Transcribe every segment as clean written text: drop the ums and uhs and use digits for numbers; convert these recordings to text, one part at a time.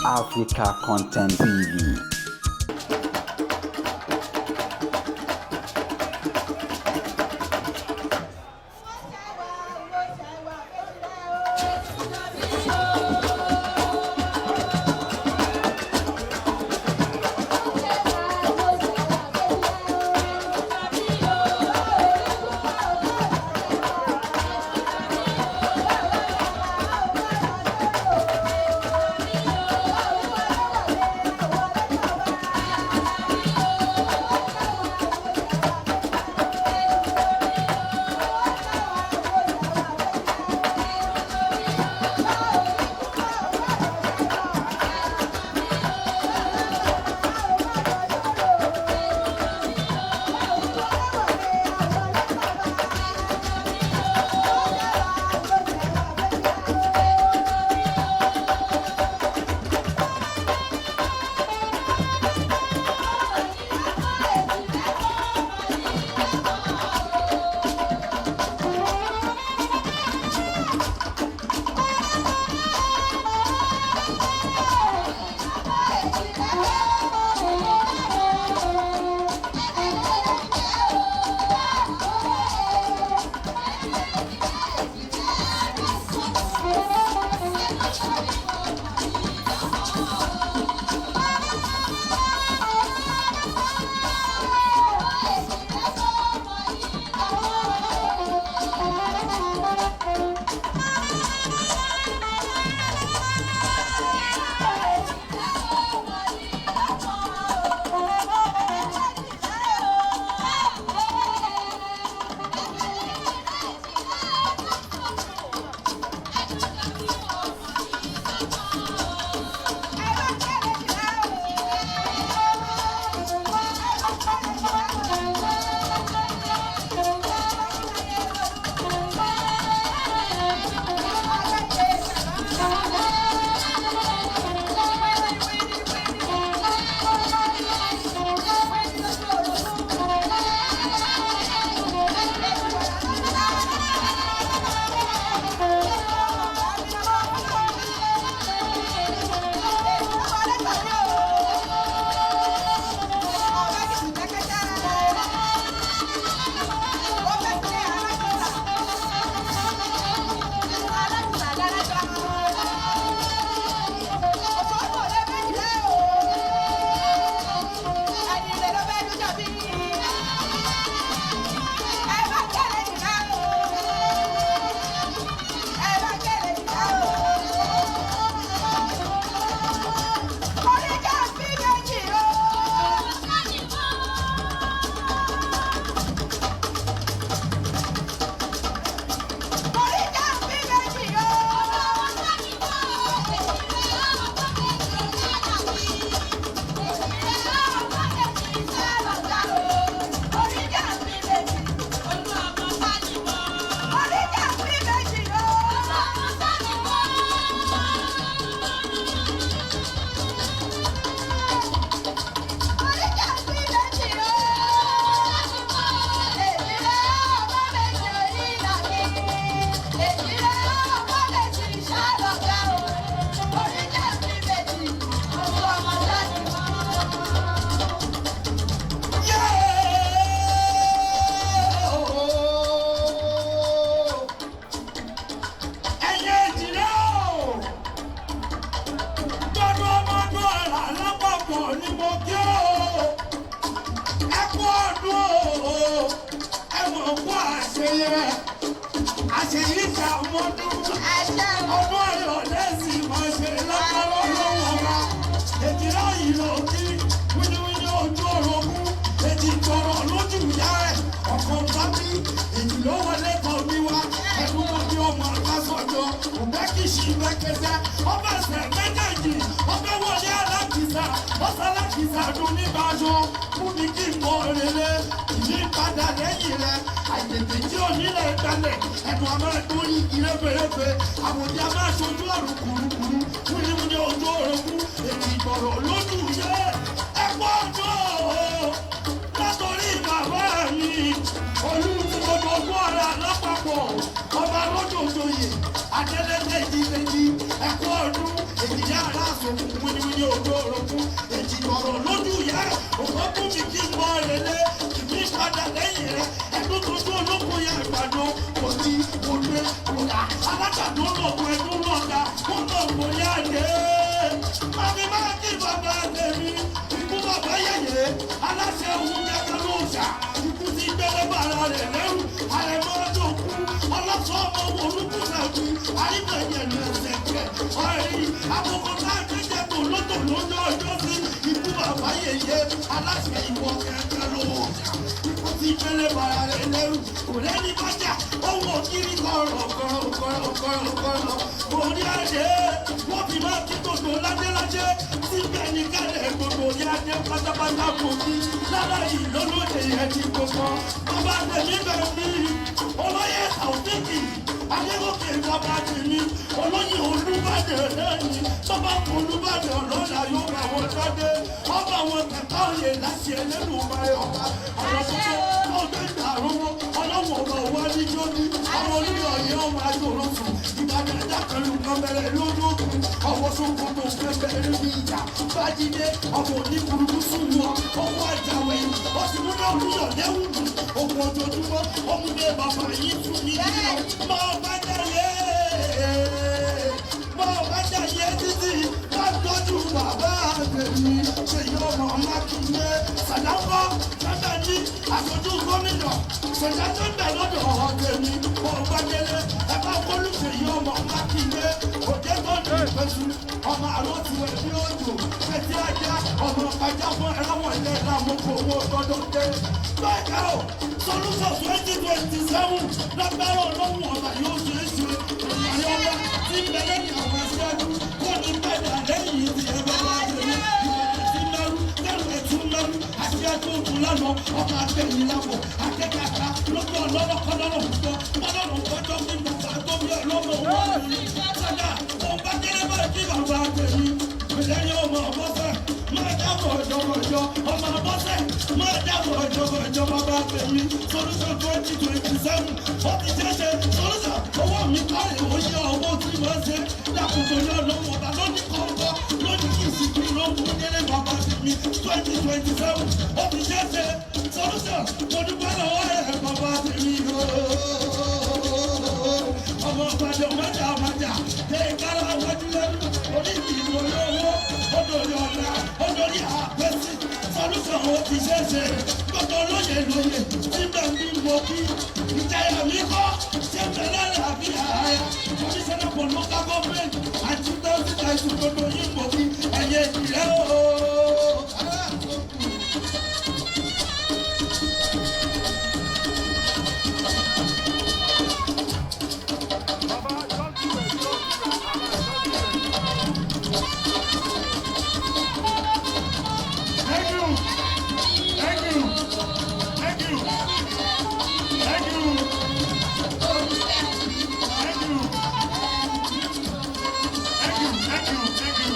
Africa Content TV. Adélẹ́dẹ́ ìdílé ẹ̀kọ́ ọdún èyí yára sòkùn wíní. Alágbàdo lògùn ẹdún lọ́ta kó lọ wò ní àdé. Màmí máa kí bàbá tèmi, ikú bàbá yẹ̀yẹ́, aláṣẹ òun jẹ́kẹ́ ló ṣà. Ikú ti gbẹ́lẹ́ bàrà rẹ̀ lẹ́rù, àrẹ̀mọ́dọ̀ kú. Ọlọ́sọ ọmọ olùkúṣàkú, àríkànyẹ̀ lẹ́sẹ̀ kẹ̀. Ọ̀rẹ́ àkókò tá a ti jẹ́ tòlótòló ní ọjọ́ sí. Ikú bàbá yẹ̀yẹ́, aláṣẹ ìwọ kẹ̀kẹ́ ló ṣà. Ikú ti gbẹ́lẹ́ bàrà rẹ̀ lẹ́rù, kò lẹ́ni bájà, ohun òkiri kọ̀rọ̀ kọ̀rọ̀ kọ̀rọ̀ kọ̀rọ̀ kọ̀rọ̀. Orí àdé, wọ́n fi máa kí gbogbo ládélájé, síbẹ̀ ní kálẹ̀ gbogbo ní adé pátápátá kò kí. Lára yìí lólóde yẹn ti gbogbo. Bàbá tèmi bẹ̀rẹ̀ bí olóyè Tàòfíìkì, Adégòkè bàbá tèmi, olóyè Olúbàdàn náà ni. Bàbá Olúbàdàn lọ́la yóò bá wọn jáde. Ọba wọn kẹta òye láti ẹlẹ́dùnmáyé ọba. Àwọn tuntun ọgbẹ́ ìdàrúwọ́ ọlọ́wọ́ ọba wa níjọ́ ní. Àwọn olùyọ̀ yẹn ọmọ àjòrò sùn. Ìbàdàn dákẹ́lù kan bẹ̀rẹ̀ lójú òkun. Ọwọ́ sókòtò pẹ́pẹ́ ní ìjà. Bájídé ọmọ òní burúkú sùn wọ. Ọwọ́ àjàwẹ̀ ọ̀sìnmúná olùyọ̀ lẹ́wù. Òkun ojoojúmọ́ ọmúdé bàbá yìí tún ní ìlú. Máa bá jáde. Máa bá jáde títí. Bá tọ́jú bàbá tèmi. Ṣèyí ọmọ Mákindé. Sàdákọ́ sábà ní aṣojú gómìnà. Ṣèyí tó ń bẹ̀ lọ́dọ̀ tèmi. Ọba délé ẹ bá kólú Ṣèyí ọmọ Mákindé. Òjé tó ní ìfẹ́sù. Ọmọ àrò tiwẹ̀ bí òjò. Ṣètì ajá ọmọ pàjá fún ẹlọ́wọ̀n ilé ìlàmúkò owó gbọ́dọ̀ dé. Bẹ́ẹ̀ kẹ́rọ̀ solution 2027 lágbára ọlọ́run ọba yóò ṣe é ṣe. Ìyàrá ọba tí ń bẹ lẹ́yìn àwọn aṣáájú kò ní padà lẹ́yìn ti ẹ bá wá tẹ̀lé. Ìbàdàn tí mẹ́rú kẹ́rù ẹ̀tún mẹ́rú aṣáájú òkun lánàá ọba àtẹ̀yìn lábọ̀ akẹ́kàkà lọ́jọ́ ọlọ́rọ̀ kọ́lọ́rọ̀ púpọ̀ kọ́lọ́rọ̀ kọjọ́ kí bàbá tó bí ọlọ́mọ wọn ní. Sọ́jà òun bá délé bá kí bàbá tẹ̀lé. Ìlẹ́yìn ọmọ ọmọfẹ́ máa dábọ̀ ọjọ́mọjọ́ ọmọ ọmọfẹ́ máa dábọ̀ ọjọ́mọjọ́ bàbá tẹ̀mí. Solution 2027 ó ti ṣeéṣe. Solution owó mi kárẹ̀ ó yẹ owó tí mo ṣe. Lákòókò ní ọlọ́wọ́ ọba lónìí kọ̀ọ̀kan lónìí kì í sì kí ló ń délé bàbá tẹ̀mí. 2027 ó ti ṣeéṣe. Solution mo dúpẹ́ lọ́wọ́ ẹ̀ bàbá tẹ̀mí. Ọmọ ọ̀bàdàn mọ́jà mọ́jà tẹ ìkárà wájú lẹ́nu onídìí olówó odòrí ọ̀la odòrí àpẹ́sì. Solution ó ti ṣeéṣe. Gbogbo lóye lóye síbẹ̀ ní mo kí ìjayà mi kọ́ ṣé bẹ̀rẹ̀ làbí ààyè. Commissioner for local government and 2000 gbogbo yín mo kí ẹ̀yẹ ìrẹ́ o. Thank you. Thank you. Thank you. Thank you. Thank you. Thank you. Thank you. Thank you.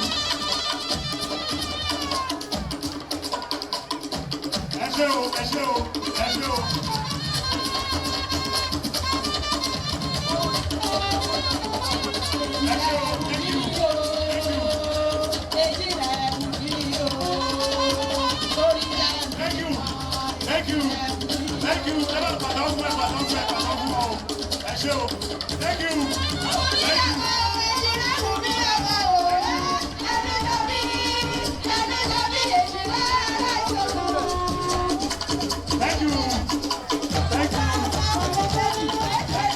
Ẹ ṣé o, ẹ ṣé o, ẹ ṣé o. Ẹ ṣé o, thank you. Thank you. Thank you. Thank you. Thank you. Ẹ bá pàtàkì fún ẹ pàtàkì fún ẹ pàtàkì fún ọ. Ẹ ṣé o. Thank you. Thank you. Thank you. Thank you. Thank you. Thank you. Thank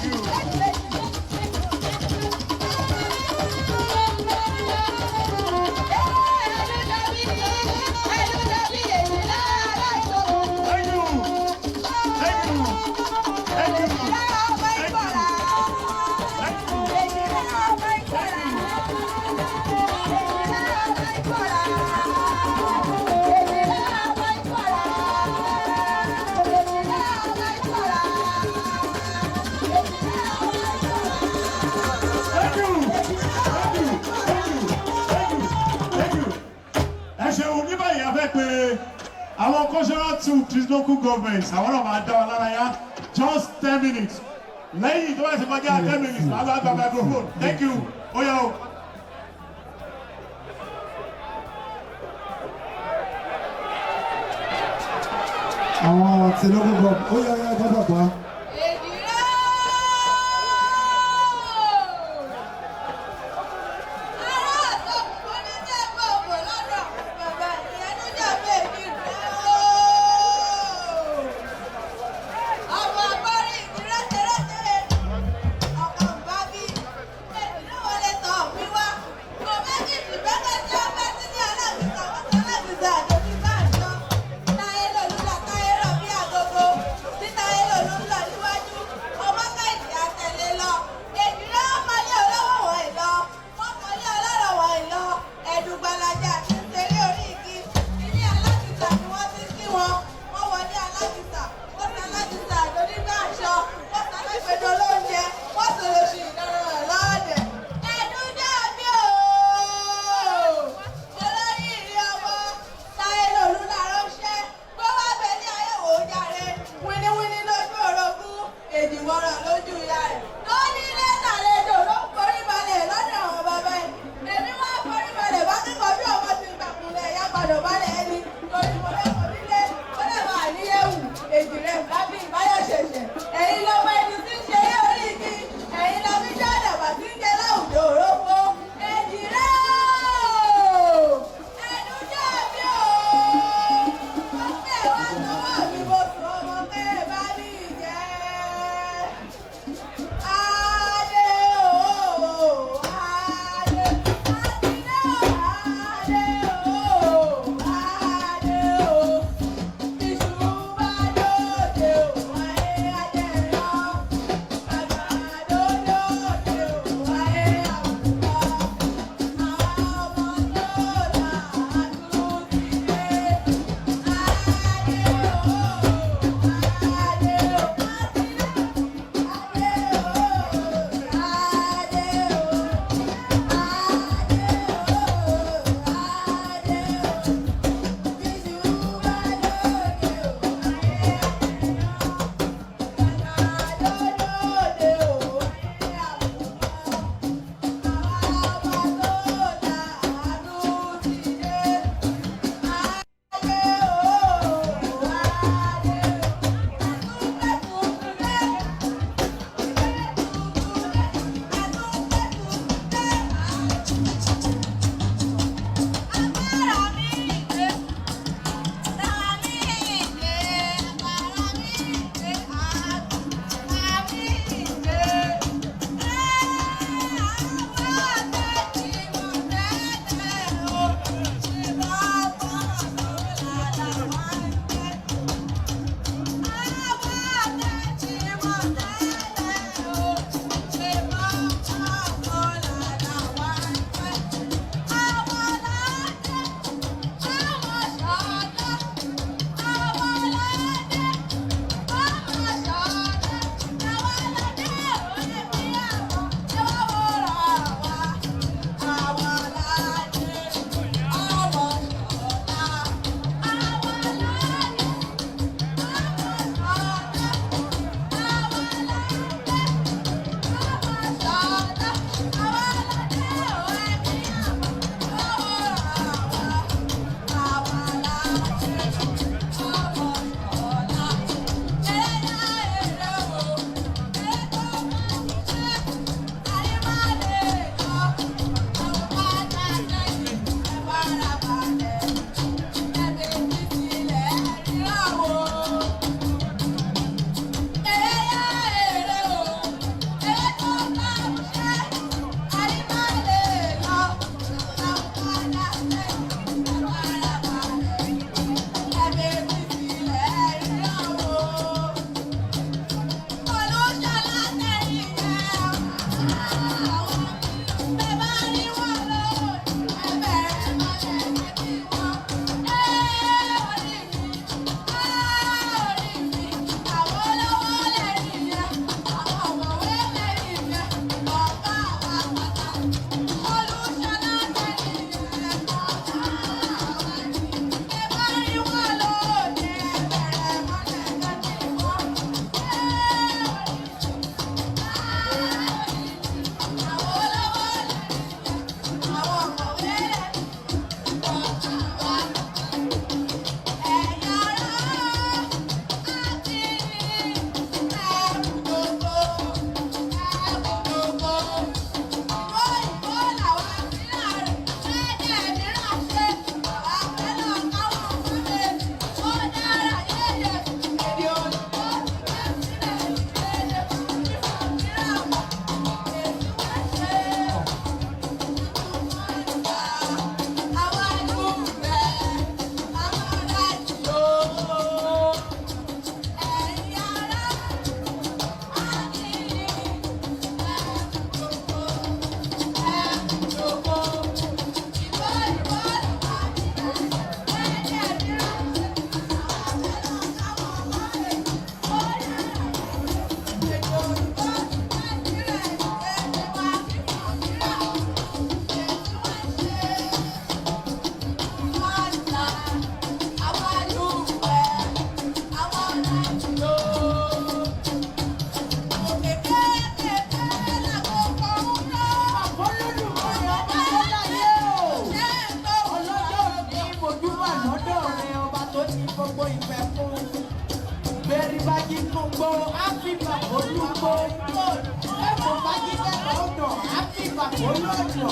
you. Thank you. Thank you. Thank you. Thank you. Thank you. Thank you. Thank you. Ẹ ṣeun. Ní báyìí a fẹ́ pé àwọn cultural two to local governments, àwọn náà máa dá wa lára yá just 10 minutes. Lẹ́yìn tó bá ti kọjá 10 minutes, màá bá gba microphone. Thank you. Ó yá o. Àwọn tí local government, ó yá yá, bá bàbá. Èjìrẹ́. Gbogbo ìfẹ́ fún. Bẹ́ẹ̀ni bá jí gbogbo áfíríkà olúgbó. Ẹ̀fọ́ bá jí kẹ́kọ̀ọ́ ọ̀dọ̀ áfíríkà olóòdò.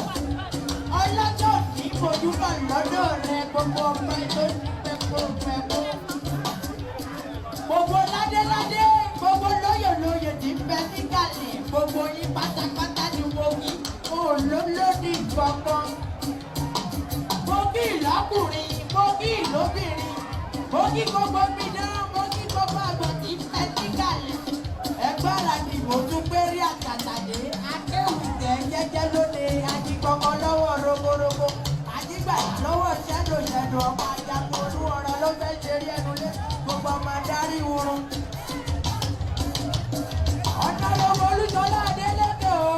Ọlọ́jọ́ ní mojúbà lọ́dọ̀ rẹ gbogbo ọmọ tó ní pẹ́kó pẹ́kó. Gbogbo ládéládé, gbogbo lóyè lóyè tí ń bẹ níkàlẹ̀, gbogbo yín pátápátá ni mo kí. Olólódì kankan. Mo kí ìlọ́kùnrin, mo kí ìlóbìnrin, mo kí gbogbo gbìdán, mo kí gbogbo àgbà tí ń bẹ níkàlẹ̀. Ẹgbẹ́ra ni mo tún gbé rí àtàtàdé, akéwìtẹ́ jẹ́jẹ́ lóde, ajígbọ́mọ lọ́wọ́ rogorogo, ajígbà lọ́wọ́ ṣẹ́dọ̀ṣẹ́dọ̀, ọmọ ajagun olú ọ̀rọ̀ ló fẹ́ ṣe rí ẹnu lé, gbogbo ọmọ adarí wurun. Ọ̀nà lọ́wọ́ Olúṣọlá Adélékè o.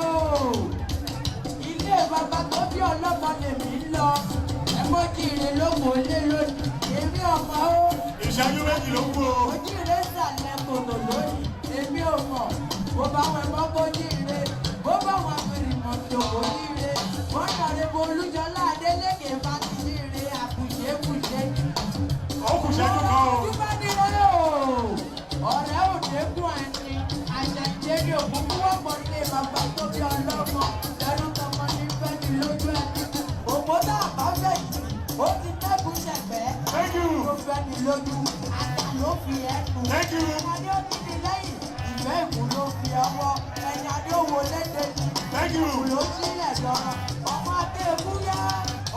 Ilé bàbá tó bí ọlọ́mọ lèmi ń lọ. Ẹ mọ́ jíire lóko lé lónìí. Èmi ọmọ o. Ìṣẹ́jú 2 ló kù o. Ojíire sàlẹ̀ kòtò lónìí. Èmi ò mọ̀. Bó bá wọn mọ́ kó jíire. Bó bá wọn fèrè mọ̀ tó kó jíire. Wọ́n nàre bo Olúṣọlá Adélékè bá ti jíire àkùṣekùṣe. Ó kù ìṣẹ́jú 1 o. Ojú bá ní rẹ́ o. Ọ̀rẹ́ òdekùn ẹni. Àṣàjẹ́ ni òkúkú wọ́pọ̀ nílé bàbá tó bí ọlọ́mọ. Lẹ́rú tọmọ ní fẹ́ni lójú ẹni. Òpó tá a bá fẹ́ yìí, ó ti dẹ́kun ṣẹ̀gbẹ́. Thank you. Ó fẹ́ni lójú, àtà ló fi ẹnu. Thank you. Ẹni adé ó ní ní lẹ́yìn, ìfẹ́ ìkú ló fi ọwọ́. Ẹni adé ó wo léde ní. Thank you. Ìkú ló sílẹ̀ dọ́rọ̀. Ọmọ adé ekúyá,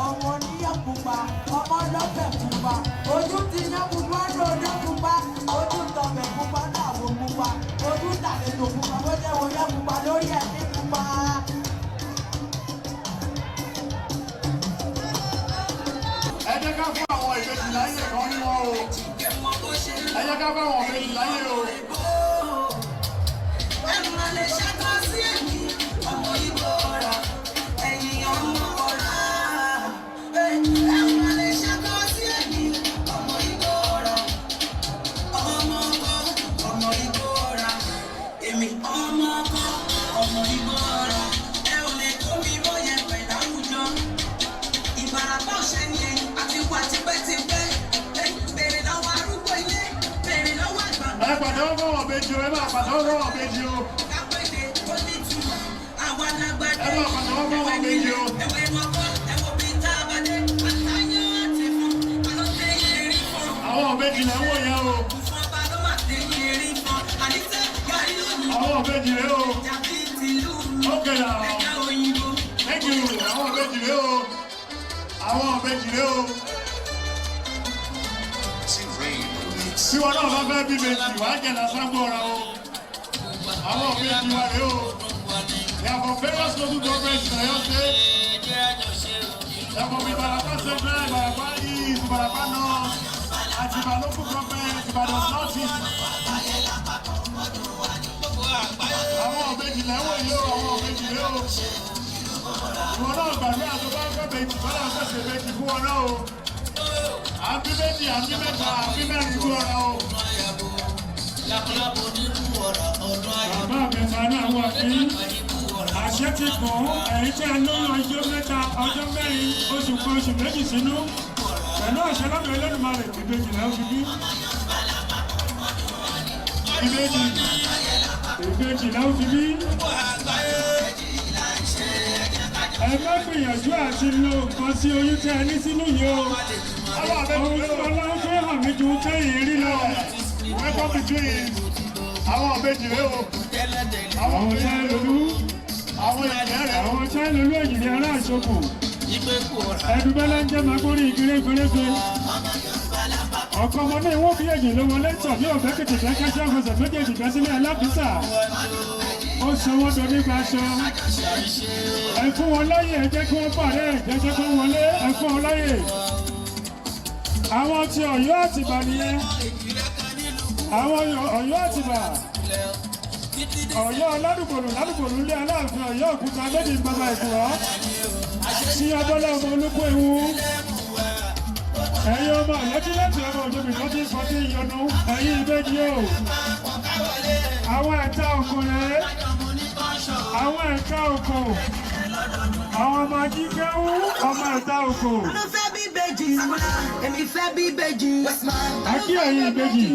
ọmọ oníyọ̀ pupa, ọmọ ọlọ́fẹ̀ pupa. Ojú ti ná pupa ní odó pupa. Ojú tọ̀bẹ̀ pupa náà wo pupa. Ojú tàlejò pupa bó jẹ́ wo yá pupa lórí ẹ̀mí pupa. Ẹ jẹ́ ká fún àwọn ìbejì láyè kan ní wọn o. Ẹ jẹ́ ká fún àwọn ìbejì láyè o. Ẹ pàtẹ́wọ́ fún àwọn ìbejì o, ẹ máa pàtẹ́wọ́ fún àwọn ìbejì o. Ẹ máa pàtẹ́wọ́ fún àwọn ìbejì o. Àwọn ìbejì lẹ́ ń wò yẹn o. Àwọn ìbejì rẹ o. Okay now. Thank you. Àwọn ìbejì rẹ o. Àwọn ìbejì rẹ o. Tí wọn náà bá fẹ́ bí méjì, wàá jẹ̀ lásán gbọ́ra o. Àwọn ìbejì wa rẹ o. They are from various local governments in Oyo State. They are from Ibarapa Central, Ibarapa East, Ibarapa North, Atiba local government, Ibadan North East. Àwọn ìbejì lẹ́wọ̀n yìí o, àwọn ìbejì rẹ o. Ìwọ náà gbàgbé àti bá ń fẹ́ bèjì, bọ́lá ń fẹsẹ̀ bèjì fún wọn náà o. À ń bí méjì, à ń bí mẹ́ta, à ń bí mẹ́rin fún wọn náà o. Bàbá mẹ́ta náà wà ní àṣẹ ti kàn án. Ẹ̀yin tí a lóyún ọjọ́ 3, ọjọ́ 4, oṣù 1, oṣù 2 sínú pẹ̀lú àṣẹ lọ́dọ̀ Olódùmarè, ìbejì lẹ́ fi bí. Ìbejì. Ìbejì lẹ́ fi bí. Ẹ má gbìyànjú àti lo nǹkan sí oyún tí ẹ ní sínú yìí o. Ohun tí Ọlọ́run fẹ́ hàn mí ju tẹ́yìn rí lọ. Welcome to twins. Àwọn ìbejì rẹ o. Àwọn táyé lolú. Àwọn ìyá rẹ. Àwọn táyé lolú èyí ni ará àṣokò. Ẹdùbẹ́lẹ́ ń jẹ́ magbórí igi réferéfe. Ọ̀kan ọmọ náà wọ́n fi èjì ló wọlé tọ̀ ní ọ̀fẹ́ kìtìkẹ́ kẹ́sẹ́ àfẹsẹ̀ méjèèjì gbẹ́ sílé alábìsà. Ó sọ wọ́n dọ̀ nípa aṣọ. Ẹ fún wọn láyè, ẹ jẹ́ kí wọ́n pàdé, ẹ jẹ́ kí wọ́n wọlé, ẹ fún wọn láyè. Àwọn ti Ọ̀yọ́ Àtìbà nìyẹn. Àwọn Ọ̀yọ́ Àtìbà. Ọ̀yọ́ ládùgbòlù ládùgbòlù ilé Aláàfin Ọ̀yọ́ òkúta méjì ń bàbá ìkùrọ̀. Sí Abọ́lá ọmọ olóko ewu. Ẹ̀yin ọmọ ìlọ́tí láti ọmọ òjòbí lọ́tí fọtí ìyọnu. Ẹ̀yin ìbejì o. Àwọn ẹ̀ta òkò rẹ̀. Àwọn ẹ̀ta òkò. Àwọn ọmọ ajíkẹ́wú ọmọ ẹ̀ta òkò. Ló fẹ́ bí bèjì. bèjì? Èmi fẹ́ bí bèjì. Akí ẹ̀yin ìbejì,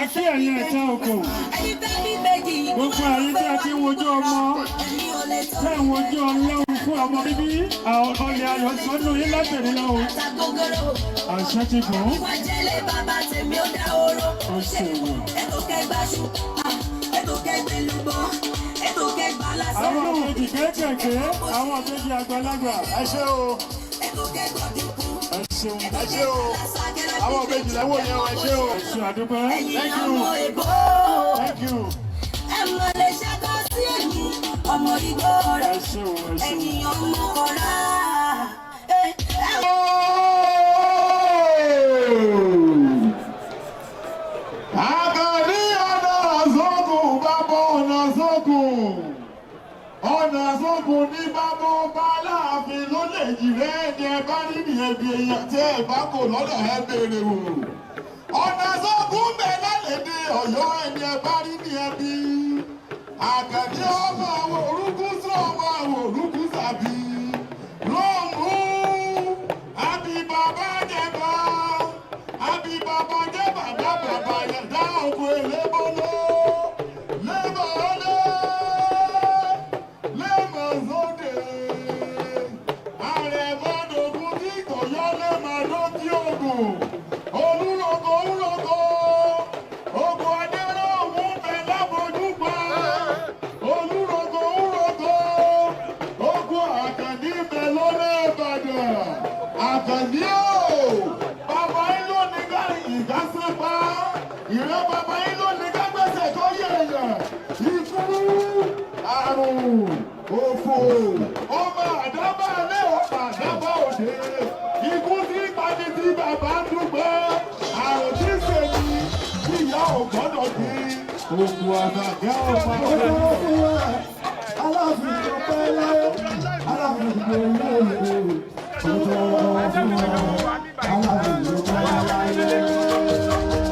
akí ẹ̀yin ẹ̀ta oko, Ẹ̀yin fẹ́ bí bèjì. Gbogbo ẹ̀yin tí a ti ń wojú ọmọ, Èmi ò lè tó. Tẹ́ ń wojú Ọlọ́run fún ọmọ bíbí, àwọn ọlẹ̀ ayọ̀ sọ́nù yín látẹ̀lé lọ́wọ́. Àtàgógóró. Àṣẹ ti gùn. Ìwà jẹ́lé bàbá tèmi ó dá oró. Ó ṣèwọ̀n. Ètò kẹgbàṣù, ètò kẹgbẹlúbọ, ètò kẹgbà lásán. Àwọn ìbejì kéékèèké, àwọn ìbejì àgbàlagbà, Ẹ ṣé o. Ètò kẹgbọ̀dínkù. Ẹ ṣeun. Ẹ ṣé o. Àwọn ìbejì lẹ́wọ̀ yẹn o, ẹ ṣé o. Ẹ ṣe àdúpẹ́. Ẹ̀yin Thank you. ọmọ Èkó. Thank you. Ẹ mọ̀ lè ṣàkó sí ẹ̀yìn ọmọ igbó Ẹ rẹ̀. ṣeun, ẹ ṣeun. Ẹ̀yin ọmọ ọ̀rá. Àkànní ọ̀nà sókùn bàbá ọ̀nà sókùn. Ọ̀nà sókùn ní bàbá ọba Aláàfin ló lè jìrẹ́ ẹni ẹ bá rí ní ẹbí èèyàn tí ẹ bá kò lọ́dọ̀ ẹ béèrè wò. Ọ̀nà sókùn bẹ̀ lálẹ́dẹ̀ Ọ̀yọ́ ẹni ẹ bá rí ní ẹbí. Àkànní ọmọ àwọn orúkú sí ọmọ àwọn orúkú sàbí. Lóòmù àbí bàbá jẹba àbí bàbá jẹ bàbá bàbá yẹ̀dá òkú elébóló lébóló lẹ́mọ̀sódè àrẹ̀mọ́dògún tí kò yọ lẹ́mọ̀dókì ògùn olúroko ńroko ogun adéròhùn bẹ lábojúpa olúroko ńroko ogun Àkànní bẹ lọ́nà Ìbàdàn. Àkànní o, bàbá yín ló ní ká ìdásẹ́pá ìran bàbá yín ló ní ká gbèsè tó yẹ èèyàn ikú àrùn òfò ọmọ àdábà ilé ọmọ àdábà òde ikú tí pani tí bàbá ń dúpẹ́ àrùn tí sèmi tí ìyá ò gbọ́dọ̀ kí òkú àgbàjẹ́ ọmọ. Ó dúró fún wa, Aláàfin tó pẹ́ láyé, Aláàfin tó lóye. Ó dúró fún wa, Aláàfin tó pẹ́ láyé.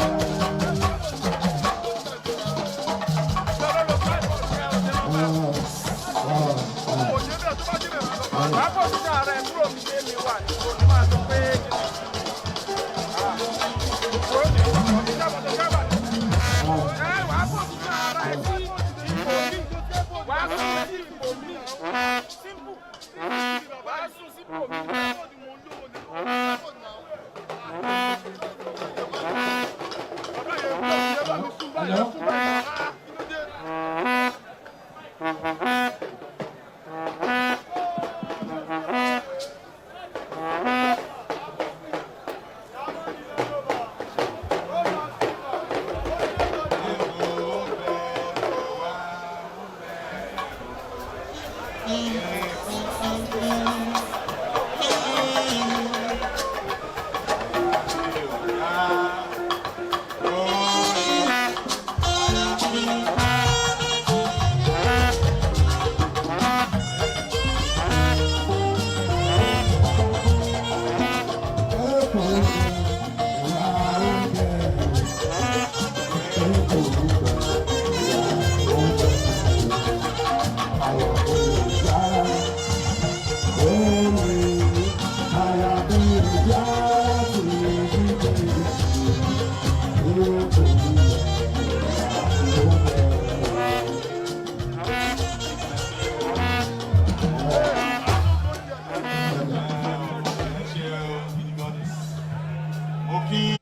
Mo kí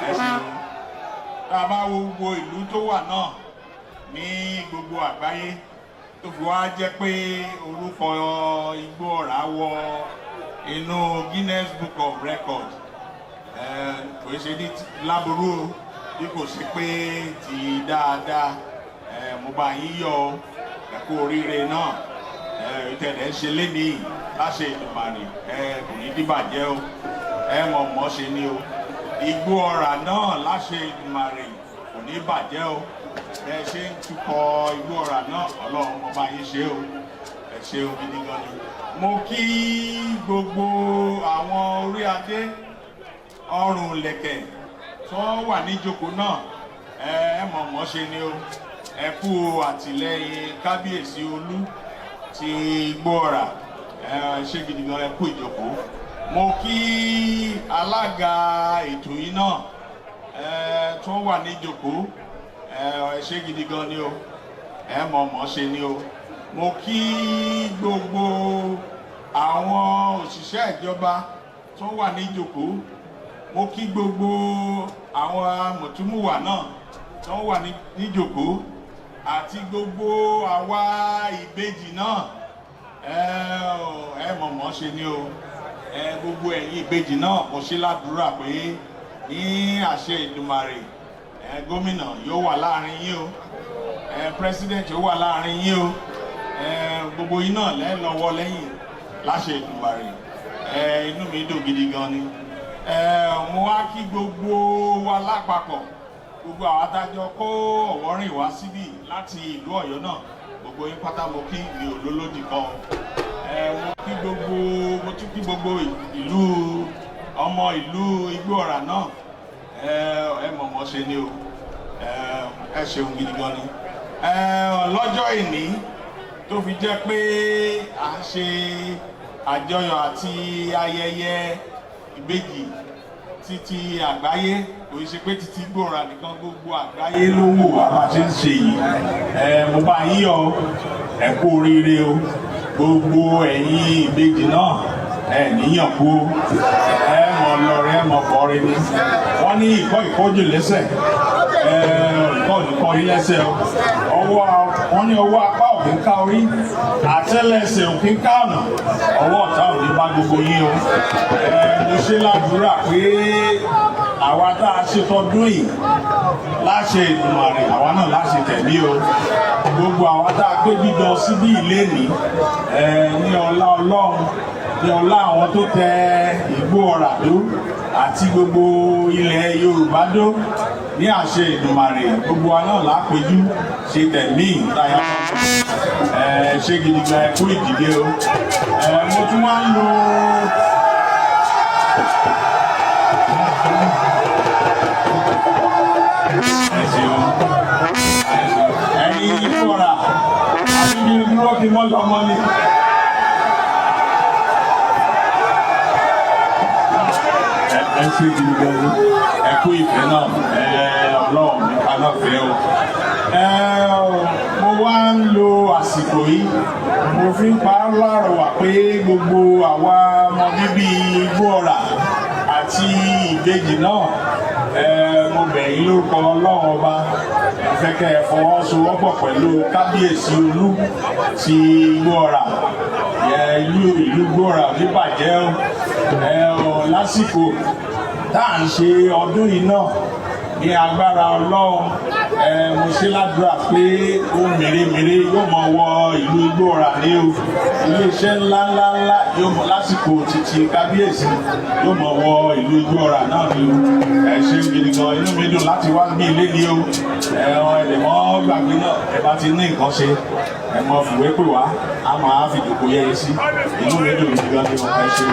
ẹ ṣeun. Tá a bá wo gbogbo ìlú tó wà náà ní gbogbo àgbáyé tó fi wá jẹ́ pé orúkọ Igbó Ọ̀rá wọ inú Guinness Book of Records, kò ṣe ní láburú o, bí kò ṣe pé ti dáadáa. Mo bá yín yọ̀ o, ẹ kú oríire náà ìtẹ̀lẹ̀ ń ṣe lénìí láṣẹ Èdùmàrè, kò ní dìbàjẹ́ o, ẹ mọ̀ mọ́ ṣe ni o. Igbó Ọ̀rá náà láṣẹ Èdùmàrè kò ní bàjẹ́ o. Ẹ ṣe ń tukọ̀ Igbó Ọ̀rá náà, Ọlọ́run mo bá yín ṣe o, ẹ ṣe o gidi gan ni. Mo kí gbogbo àwọn orí adé ọrùn lẹ̀kẹ̀ tó wà níjókòó náà, ẹ mọ̀ mọ́ ṣe ni o. Ẹ kú àtìlẹ́yìn kábíyèsí Olú ti Igbó Ọ̀rá. Ẹ ṣé gidi gan, ẹ kú ìjókòó. Mo kí alága ètò yìí náà tó wà ní ìjókòó. Ẹ ṣé gidi gan ni o, ẹ mọ̀ mọ̀ ṣe ni o. Mo kí gbogbo àwọn òṣìṣẹ́ ìjọba tó wà ní ìjókòó. Mo kí gbogbo àwọn mùtúmùwà náà tó wà níjókòó àti gbogbo àwa ìbejì náà. Ẹ mọ̀mọ́ ṣe ni o. Ẹ gbogbo ẹ̀yin ìbejì náà, kò ṣe ládùúrà pé ní àṣẹ Ìdùmarè, ẹ gómìnà yóò wà láàrin yín o, ẹ president yóò wà láàrin yín o. Ẹ gbogbo yín náà lẹ́ lọ́wọ́ lẹ́yìn láṣẹ Ìdùmarè. Ẹ inú mi dùn gidi gan ni. Ẹ mo wá kí gbogbo wa lápapọ̀, gbogbo àwọn adájọ́ kó ọ̀wọ́ rìn wá síbí láti ìlú Ọ̀yọ́ náà. Gbogbo yín pátá mo kí, mi ò lólódì kan. Ẹ mo kí gbogbo, mo tún kí gbogbo ìlú, ọmọ ìlú Igbó-Ọrà náà. Ẹ mọ̀mọ́ ṣe ni o. Ẹ ṣeun gidi gan ni. Ẹ lọ́jọ́ ìní tó fi jẹ́ pé à ń ṣe àjọyọ̀ àti ayẹyẹ ìbejì títí àgbáyé, kò ṣe pé títí Igbó-Ọrà nìkan, gbogbo àgbáyé ló wò wá bá ṣe ń ṣe yìí. Ẹ mo bá yín yọ̀, ẹ kú oríire o. Gbogbo ẹ̀yin ìbejì náà, ẹ níyàn kú o. Ẹ mọ̀ lọrẹ, ẹ mọ̀ kọrin ni. Wọ́n ní ìkọ́ ìkọ́jù lẹ́sẹ̀, ẹ ìkọ́ ìkọ́ yín lẹ́sẹ̀ o. Ọwọ́, wọ́n ní ọwọ́ apá òkè ń ká orí, àtẹ́lẹsẹ̀ òkè ń ká ọ̀nà, ọwọ́ ọ̀tá ò ní bá gbogbo yín o. Ẹ mo ṣe ládùúrà pé àwa tá a ṣe tọdún yìí, láṣẹ Èdùmàrè, àwa náà láṣẹ tẹ̀mí o. Gbogbo àwa tá a gbé dídọ síbí ìlénìí, ẹ ní ọlá Ọlọ́run, ní ọlá àwọn tó tẹ Igbó-Ọrà dó àti gbogbo ilẹ̀ Yorùbá dó, ní àṣẹ Èdùmàrè, gbogbo wa náà lápẹjú ṣe tẹ̀mí ìtayà. Ẹ ṣe gidi gan, ẹ kú ìdìde o. Ẹ mo tún wá ń lo. Ẹ ṣeun, ẹ̀yin Igbó-Ọrà, àbí bí dúró kí wọ́n lọ́mọ ni. Ẹ ṣe gidi gan ni, ẹ kú ìfẹ́ náà. Ẹ Ọlọ́run nípa náà fẹ́ o. Ẹ mo wá ń lo àsìkò yìí, mo fi ń pa á lárọ̀wà pé gbogbo àwa ọmọ bíbí Igbó-Ọrà àti ìbejì náà, ẹ mo bẹ̀ yín lórúkọ Ọlọ́run Ọba. Ẹ fẹ́ kẹ́ ẹ fọwọ́sowọ́pọ̀ pẹ̀lú Kábíyèsí Olú ti Igbó-Ọrà. Ìlú Igbó-Ọrà ò ní bàjẹ́ o. Ẹ ọ lásìkò tá à ń ṣe ọdún yìí náà, ní agbára Ọlọ́run, ẹ mo ṣe ládùúrà pé ohun mèremère yóò mọ wọ ìlú Igbó-Ọrà ní o. Iléeṣẹ́ ńláńlá ńlá yóò mọ lásìkò títí kábíyèsí yóò mọ wọ ìlú Igbó-Ọrà náà ní o. Ẹ ṣe gidi gan, inú mi dùn láti wá bí ilé ní o. Ẹ ọ ẹ lè mọ gbàgbé náà, ẹ bá ti ní nǹkan ṣe, ẹ mọ fìwé pè wá, a máa fi jòkó yẹyẹ sí. Inú mi dùn gidi gan ni o. Ẹ ṣe.